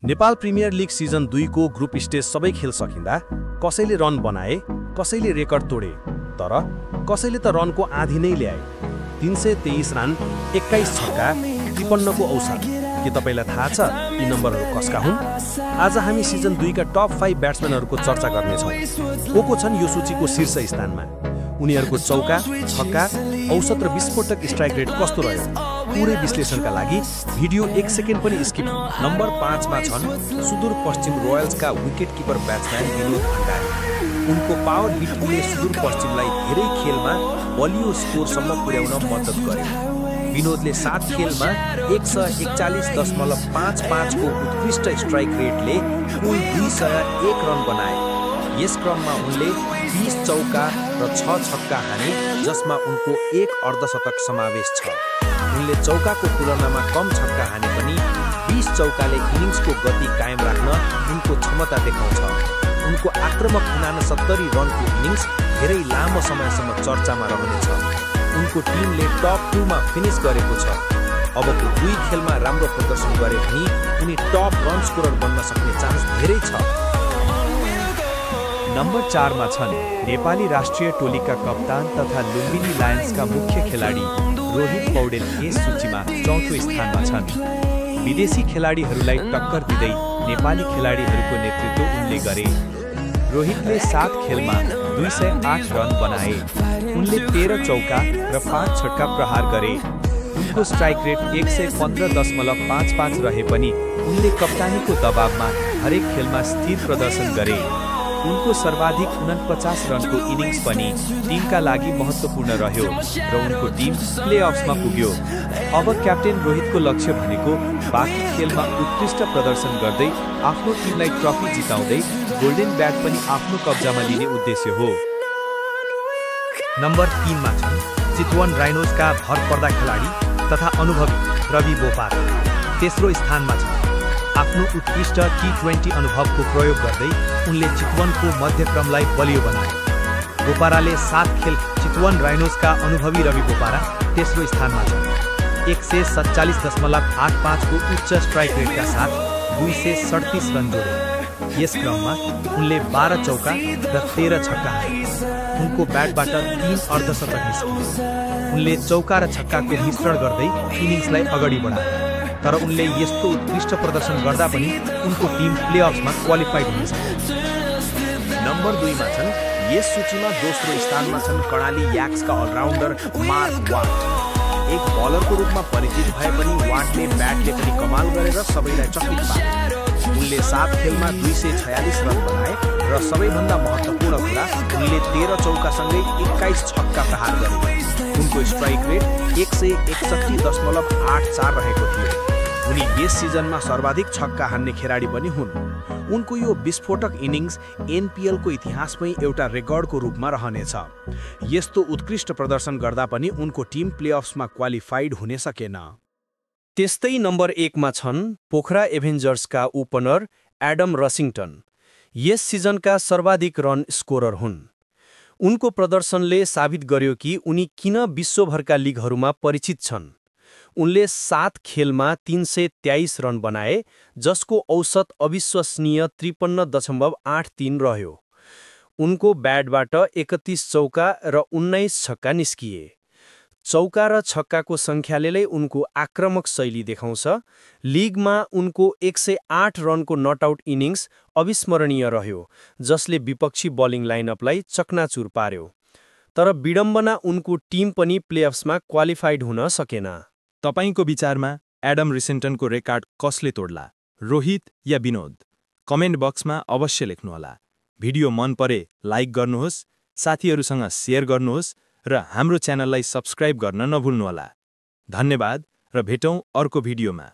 Nepal premier league season 2 को group stage सबै खेल सकिँदा कसैले रन बनाए, कसैले रेकर्ड तोडे, तर कसैले त रनको आधी नै ल्याए। 323 रन, 21 छक्का, 53 को औसत। के तपाईलाई थाहा छ यी नम्बरहरू कसका हुन्? आज हामी सिजन 2 का टप 5 ब्याट्सम्यानहरूको चर्चा गर्नेछौँ। को छन् यो सूचीको शीर्ष स्थानमा? उनीहरूको चौका, छक्का, औसत र विस्फोटक स्ट्राइक रेट कस्तो रह्यो? पूरै विश्लेषणका लागि भिडियो 1 सेकेन्ड पनि स्किप। नम्बर 5 मा छन् सुदूरपश्चिम रोयल्सका wicket keeper batsman Vinod Bhandari. उनको पावर हिटिङले सुदूरपश्चिमलाई धेरै खेलमा बलियो स्कोरसम्म पुर्याउन मद्दत गर्यो। विनोदले 7 खेलमा 141.55 को उत्कृष्ट स्ट्राइक रेटले कुल 201 रन बनाए। यस क्रममा उनले 20 चौका र 6 छक्का हाने, जसमा उनको 1 अर्धशतक समावेश छ। उनले चौकाको तुलनामा कम छक्का हाने पनि 20 चौकाले इनिङ्सको गति कायम राख्न उनको क्षमता देखाउँछ। उनको आक्रामक 69 रनको इनिङ्स धेरै लामो समयसम्म चर्चामा रहनेछ। उनको टिमले टप 2 मा फिनिस गरेको छ। अबको 2 खेलमा राम्रो प्रदर्शन गरे भने उनी टप रन स्कोरर बन्न सक्ने चान्स धेरै छ। नम्बर 4 मा छन् नेपाली राष्ट्रिय टोलीका कप्तान तथा लुम्बिनी लायन्सका मुख्य खेलाडी रोहित पौडेल। यस सूचीमा चौथो स्थानमा छन्। विदेशी खेलाडीहरूलाई टक्कर दिँदै नेपाली खेलाडीहरूको नेतृत्व उनले गरे। रोहितले 7 खेलमा 208 रन बनाए। उनले 13 चौका र 5 छक्का प्रहार गरे। उनको स्ट्राइक रेट 115.55 रहे पनि उनले कप्तानीको दबावमा हरेक खेलमा स्थिर प्रदर्शन गरे। उनको सर्वाधिक 49 रनको इनिङ्स पनि टिमका लागि महत्त्वपूर्ण रह्यो र उनको टिम प्लेअफ्समा पुग्यो। अब क्याप्टेन रोहितको लक्ष्य भनेको बाँकी खेलमा उत्कृष्ट प्रदर्शन गर्दै आफ्नो टिमलाई ट्रफी जिताउँदै गोल्डन ब्याट पनि आफ्नो कब्जामा लिने उद्देश्य हो। नम्बर 3 मा छन् चितवन राइनोजका भरपर्दा खेलाडी तथा अनुभवी रवि बोपारा। तेस्रो स्थानमा छन्। आफ्नो उत्कृष्ट T20 अनुभवको प्रयोग गर्दै उनले चितवनको मध्यक्रमलाई बलियो बनाए। बोपाराले 7 खेल चितवन राइनोजका अनुभवी रवि बोपारा तेस्रो स्थानमा छन्। 147.85 को उच्च स्ट्राइक रेटका साथ 237 रन जोडे। यस क्रममा उनले 12 चौका र 13 छक्का हाने। उनको ब्याटबाट 3 अर्धशतक निस्किए। उनले चौका र छक्काको मिश्रण गर्दै इनिङ्सलाई अगाडि बढाए। तर उनले यस्तो उत्कृष्ट प्रदर्शन गर्दा पनि उनको टिम प्लेअफ्समा क्वालिफाइड हुनेछ। नम्बर 2 मा छन्। यस सूचीमा दोस्रो स्थानमा छन् कर्णाली याक्सका अलराउन्डर मार्क वाट। एक बलरको रूपमा परिचित भए पनि वाटले ब्याटले पनि कमाल गरेर सबैलाई चकित पारे। उनले 7 खेलमा 246 रन बनाए र सबैभन्दा महत्त्वपूर्ण कुरा उनले 13 चौकासँगै 21 छक्का प्रहार गरे। उनको स्ट्राइक रेट 161.84 रहेको थियो। उनी यस सिजनमा सर्वाधिक छक्का हान्ने खेलाडी पनि हुन्। उनको यो विस्फोटक इनिङ्स NPL को इतिहासमै एउटा रेकर्डको रूपमा रहनेछ। यस्तो उत्कृष्ट प्रदर्शन गर्दा पनि उनको टिम प्लेअफ्समा क्वालिफाइड हुने सकेन। त्यस्तै नम्बर 1 मा छन् पोखरा एभेन्जर्सका ओपनर एडम रसिङटन। यस सिजनका सर्वाधिक रन स्कोरर हुन्। उनको प्रदर्शनले साबित गर्यो कि उनी किन विश्वभरका लिगहरूमा परिचित छन्। उनले 7 खेलमा 323 रन बनाए, जसको औसत अविश्वसनीय 53.83 रह्यो। उनको ब्याटबाट 31 चौका र 19 छक्का निस्किए। चौका र छक्काको सङ्ख्याले उनको आक्रामक शैली देखाउँछ। लिगमा उनको 108 रनको नटआउट इनिङ्स अविस्मरणीय रह्यो, जसले विपक्षी बलिङ लाइनअपलाई चकनाचुर पार्यो। तर विडम्बना उनको टिम पनि प्लेअफ्समा क्वालिफाइड हुन सकेन। तपाईको विचारमा एडम रिसेन्टनको रेकर्ड कसले तोड्ला? रोहित या विनोद? कमेन्ट बक्समा अवश्य लेख्नुहोला। भिडियो मन परे लाइक गर्नुहोस्, साथीहरूसँग सेयर गर्नुहोस् र हाम्रो च्यानललाई सब्स्क्राइब गर्न नभुल्नुहोला। धन्यवाद र भेटौँ अर्को भिडियोमा।